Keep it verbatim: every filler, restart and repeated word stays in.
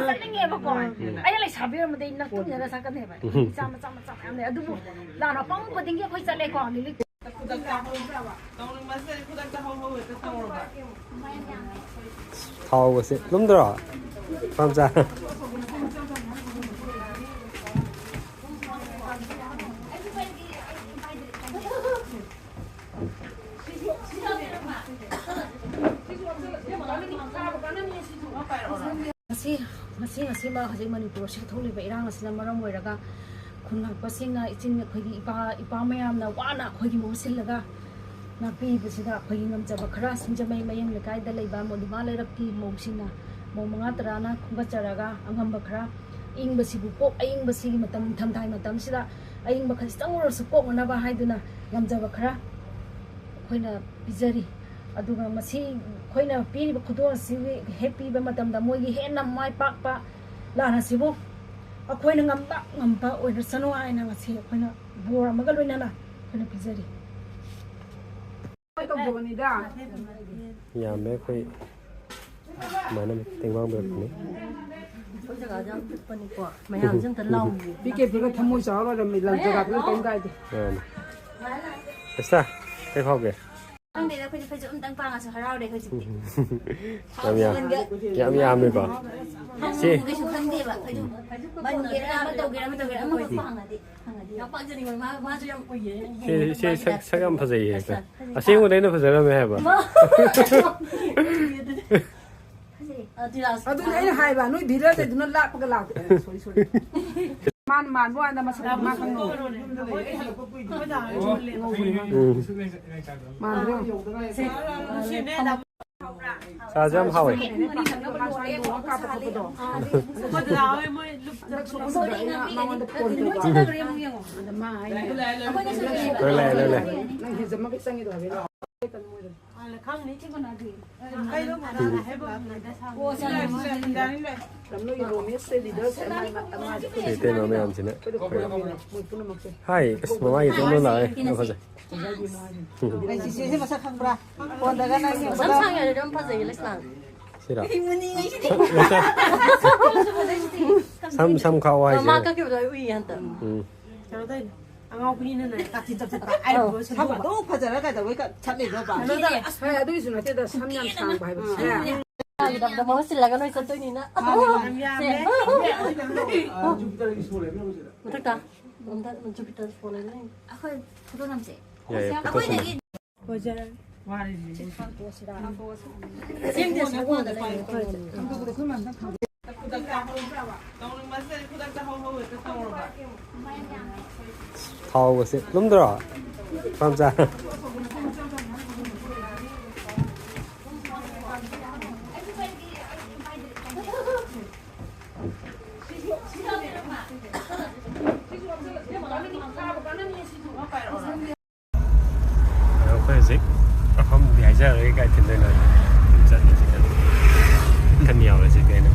ꯆꯠꯅꯤꯡꯉꯦꯕꯀꯣ꯫ ꯑꯩꯅ ꯂꯩꯁꯥꯕꯤ ꯑꯣꯏꯔꯝꯃꯗꯤ ꯑꯩ ꯅꯛꯇꯨꯝꯗꯅ ꯆꯠꯀꯅꯦꯕ꯫ ꯃꯆꯥ, ꯃꯆꯥ, ꯃꯆꯥ ꯃꯌꯥꯝ ꯂꯩ꯫ ꯑꯗꯨꯕꯨ ꯂꯥꯟ ꯑꯄꯪꯕꯗꯒꯤ ꯑꯩꯈꯣꯏ ꯆꯠꯂꯦꯀꯣ꯫ ꯂꯤꯂꯤ ꯈꯨꯗꯛꯇ ꯍꯧꯕ꯭ꯔꯕ? ꯇꯧꯅꯤꯡꯕꯁꯤꯗꯤ ꯈꯨꯗꯛꯇ ꯍꯧ ꯍꯧ ꯍꯦꯛꯇ ꯇꯧꯔꯕ? ꯊꯥꯎꯒꯁꯦ ꯂꯨꯝꯗ꯭ꯔꯣ? ꯃꯆꯥ꯫ ꯉꯁꯤ, ꯉꯁꯤ, ꯉꯁꯤꯃꯛ ꯍꯧꯖꯤꯛ ꯃꯅꯤꯄꯨꯔ ꯑꯁꯤꯗ ꯊꯣꯛꯂꯤꯕ ꯏꯔꯥꯡ ꯑꯁꯤꯅ ꯃꯔꯝ ꯑꯣꯏꯔꯒ ꯈꯨꯟ ꯉꯥꯛꯄꯁꯤꯡꯅ, ꯏꯆꯤꯟ, ꯑꯩꯈꯣꯏꯒꯤ ꯏꯄꯥ, ꯏꯄꯥ ꯃꯌꯥꯝꯅ ꯋꯥꯅ ꯑꯩꯈꯣꯏꯒꯤ ꯃꯍꯨꯠ ꯁꯤꯜꯂꯒ ꯉꯥꯛꯄꯤꯕꯁꯤꯗ ꯑꯩꯈꯣꯏꯒꯤ ꯉꯝꯖꯕ ꯈꯔ ꯁꯤꯡꯖꯃꯩ ꯃꯌꯦꯡ ꯂꯩꯀꯥꯏꯗ ꯂꯩꯕ ꯃꯣꯗꯤꯃꯥ ꯂꯩꯔꯛꯀꯤ ꯃꯧꯁꯤꯡꯅ, ꯃꯧ ꯃꯉꯥ ꯇꯔꯥꯅ ꯈꯣꯝꯒꯠꯆꯔꯒ ꯑꯉꯝꯕ ꯈꯔ, ꯏꯪꯕꯁꯤꯕꯨ ꯀꯣꯛ, ꯑꯏꯪꯕꯁꯤꯒꯤ ꯃꯇꯝ, ꯅꯤꯡꯊꯝꯊꯥꯒꯤ ꯃꯇꯝꯁꯤꯗ ꯑꯏꯪꯕ ꯈꯖꯤꯛꯇꯪ ꯑꯣꯏꯔꯁꯨ ꯀꯣꯛꯅꯅꯕ ꯍꯥꯏꯗꯨꯅ ꯉꯝꯖꯕ ꯈꯔ ꯑꯩꯈꯣꯏꯅ ꯄꯤꯖꯔꯤ꯫ ꯑꯗꯨꯒ ꯃꯁꯤ ꯑꯩꯈꯣꯏꯅ ꯄꯤꯔꯤꯕ ꯈꯨꯗꯣꯜ ꯑꯁꯤ ꯍꯦꯛ ꯄꯤꯕ ꯃꯇꯝꯗ ꯃꯣꯏꯒꯤ ꯍꯦꯟꯅ ꯃꯥꯏ ꯄꯥꯛꯄ ꯂꯥꯟ ꯑꯁꯤꯕꯨ ꯑꯩꯈꯣꯏꯅ ꯉꯝꯕ ꯉꯝꯕ ꯑꯣꯏꯔꯁꯅꯨ ꯍꯥꯏꯅ ꯉꯁꯤ ꯑꯩꯈꯣꯏꯅ ꯕꯣꯔ ꯑꯃꯒ ꯂꯣꯏꯅꯅ ꯑꯩꯈꯣꯏꯅ ꯄꯤꯖꯔꯤ꯫ ꯇꯧꯖꯕꯅꯤꯗ꯫ ꯌꯥꯝꯃꯦ ꯑꯩꯈꯣꯏ ꯁꯨꯃꯥꯏꯅ ꯇꯦꯡꯕꯥꯡ ꯄꯤꯔꯛꯄꯅꯤ꯫ ꯑꯩꯈꯣꯏ ꯖꯒꯥꯁꯦ ꯌꯥꯝ ꯄꯤꯛꯄꯅꯤꯀꯣ꯫ ꯃꯌꯥꯝꯁꯦ ꯑꯝꯇ ꯂꯥꯎꯒꯦ꯫ ꯄꯤ ꯀꯦ ꯄꯤꯒ ꯊꯃꯣꯏ ꯆꯥꯎꯔ ꯂꯩꯔꯝꯃꯤ, ꯂꯝ ꯖꯒꯥꯗꯨꯅ ꯀꯔꯤꯝ ꯀꯥꯏꯗꯦ꯫ ꯃꯥꯅꯤ꯫ ꯑꯦꯁꯇꯥ, ꯀꯩ ꯐꯥꯎꯒꯦ? ꯈꯪꯗꯦꯗ, ꯑꯩꯈꯣꯏꯗꯤ ꯐꯩꯖꯨꯞ ꯑꯝꯇꯪ ꯄꯥꯡꯉꯁꯨ ꯍꯔꯥꯎꯔꯦ ꯍꯧꯖꯤꯛꯇꯤ꯫ ꯌꯥꯝ ꯌꯥꯝ-, ꯌꯥꯝ ꯌꯥꯝꯃꯦꯀꯣ꯫ ꯁꯤ꯫ ꯀꯩꯁꯨ ꯈꯟꯗꯦꯕ, ꯐꯩꯖꯨꯞ ꯃꯟꯒꯦꯔꯥ, ꯑꯃ ꯇꯧꯒꯦꯔꯥ, ꯑꯃ ꯇꯧꯒꯦꯔꯥ, ꯑꯃ ꯍꯣꯏ꯫ ꯄꯥꯡꯉꯗꯤ ꯐꯪꯉꯗꯤ꯫ ꯌꯥꯝ ꯄꯥꯡꯖꯅꯤꯡꯕ, ꯃꯥ-, ꯃꯥꯁꯨ ꯌꯥꯝ ꯎꯏꯌꯦ꯫ ꯁꯤ, ꯁꯤ ꯁꯛ, ꯁꯛ ꯌꯥꯝ ꯐꯖꯩꯌꯦ ꯍꯦꯛꯇ꯫ ꯑꯁꯦꯡꯕꯗ ꯑꯩꯅ ꯐꯖꯔꯝꯃꯦ ꯍꯥꯏꯕ꯫ ꯃꯥ-, ꯎꯏꯌꯦ ꯑꯗꯨꯗꯤ꯫ ꯑ, ꯗꯤꯔꯥꯖ꯫ ꯑꯗꯨꯅꯦ ꯑꯩꯅ ꯍꯥꯏꯕ, ꯅꯣꯏ ꯚꯤꯔꯥꯖ ꯑꯗꯨꯅ ꯂꯥꯞꯄꯒ ꯂꯥꯛꯄ-, ꯑ, sorry, sorry꯫ ꯃꯥꯅ ꯃꯥꯟꯕ ꯋꯥꯅꯤꯗ ꯃꯁꯛ ꯃꯥ ꯈꯪꯉꯧ꯫ ꯎꯝ꯫ ꯃꯥꯟꯗ꯭ꯔꯣ? ꯆꯥꯁꯦ ꯌꯥꯝ ꯍꯥꯎꯋꯦ꯫ ꯂꯣꯏ ꯂꯥꯛꯑꯦ, ꯂꯣꯏ ꯂꯥꯛꯑꯦ꯫ ꯅꯪ ꯍꯤꯖꯝꯃꯒ ꯆꯪꯉꯤꯗꯣ ꯍꯥꯏꯕ꯫ ꯁꯤ ꯏꯇꯩꯃ ꯃꯌꯥꯝꯁꯤꯅ꯫ ꯃꯣꯏ ꯄꯨꯝꯅꯃꯛꯁꯦ꯫ ꯍꯥꯏ, ꯑꯁ, ꯃꯃꯥꯏꯒꯤ ꯇꯣꯟꯗꯣꯟ ꯂꯥꯛꯑꯦ꯫ ꯌꯥꯝ ꯐꯖꯩ꯫ ꯑꯩ ꯆꯤꯆꯦꯁꯦ ꯃꯁꯛ ꯈꯪꯕ꯭ꯔꯥ? ꯐꯣꯟꯗꯒ ꯅꯪ ꯌꯦꯡꯕꯗ꯫ ꯁꯝ ꯁꯥꯡ ꯌꯥꯔꯗꯤ ꯑꯗꯨꯝ ꯐꯖꯩꯌꯦ, ꯂꯩꯁꯅꯥ꯫ ꯁꯤꯔꯣ? ꯁꯝ, ꯁꯝ ꯈꯥꯛꯑꯣ ꯍꯥꯏꯁꯦ꯫ ꯃꯥ ꯀꯛꯈꯤꯕꯗꯣ ꯑꯩ ꯎꯏ ꯍꯟꯇꯛ꯫ ꯎꯝ꯫ ꯀꯩꯅꯣ ꯇꯧꯔꯤꯅꯦ꯫ ꯑꯉꯥꯎꯕꯤꯅꯤꯅꯅꯦ ꯇꯥꯊꯤ ꯇꯞꯊꯤ ꯇꯥꯛ ꯑꯩ ꯂꯣꯏ ꯁꯦꯝꯗꯣꯛꯑꯕ꯫ ꯁꯝ ꯑꯗꯨꯝ ꯐꯖꯔ ꯀꯩꯗꯧꯕꯩ ꯀꯛ-, ꯊꯠꯂꯤꯅꯣꯕ? ꯀꯩꯅꯣ ꯇꯧꯔꯦ꯫ ꯑꯁ, ꯍꯣꯏ, ꯑꯗꯨꯒꯤꯁꯨ ꯅꯠꯇꯦꯗ, ꯁꯝ ꯌꯥꯝ ꯁꯥꯡꯕ ꯍꯥꯏꯕꯁꯦ꯫ ꯌꯥꯝꯗꯕꯗ ꯃꯍꯨꯠ ꯁꯤꯜꯂꯒ ꯅꯣꯏ ꯆꯠꯇꯣꯏꯅꯤꯅ꯫ ꯃꯥꯅꯦ, ꯃꯥꯅꯦ꯫ ꯌꯥꯝ ꯌꯥꯝꯃꯦ꯫ ꯃꯊꯛꯇ꯫ ꯃꯊꯛ ꯖꯨꯄꯤꯇꯔ ꯐꯣꯟ ꯂꯩꯕꯅꯦ꯫ ꯑꯩꯈꯣꯏ ꯐꯣꯇꯣ ꯅꯝꯁꯦ꯫ ꯌꯥꯏꯌꯦ, ꯐꯣꯇꯣ ꯑꯩꯈꯣꯏꯗꯒꯤ ꯁꯦꯝ-, ꯊꯥꯎꯒꯁꯦ ꯂꯨꯝꯗ꯭ꯔꯣ? ꯄꯥꯝꯖ꯫ ꯑꯗꯣ ꯑꯩꯈꯣꯏ ꯍꯧꯖꯤꯛ ꯃꯐꯝꯗꯤ ꯍꯥꯏꯖꯔꯔꯣꯏ, ꯀꯥꯏ ꯊꯤꯟꯗꯣꯏꯅꯣ꯫ ꯑꯗꯨꯝ ꯆꯠꯂꯁꯤ, ꯆꯠꯂꯁꯤ꯫ ꯈꯟ ꯌꯥꯎꯔꯁꯤ ꯀꯩꯅꯣ꯫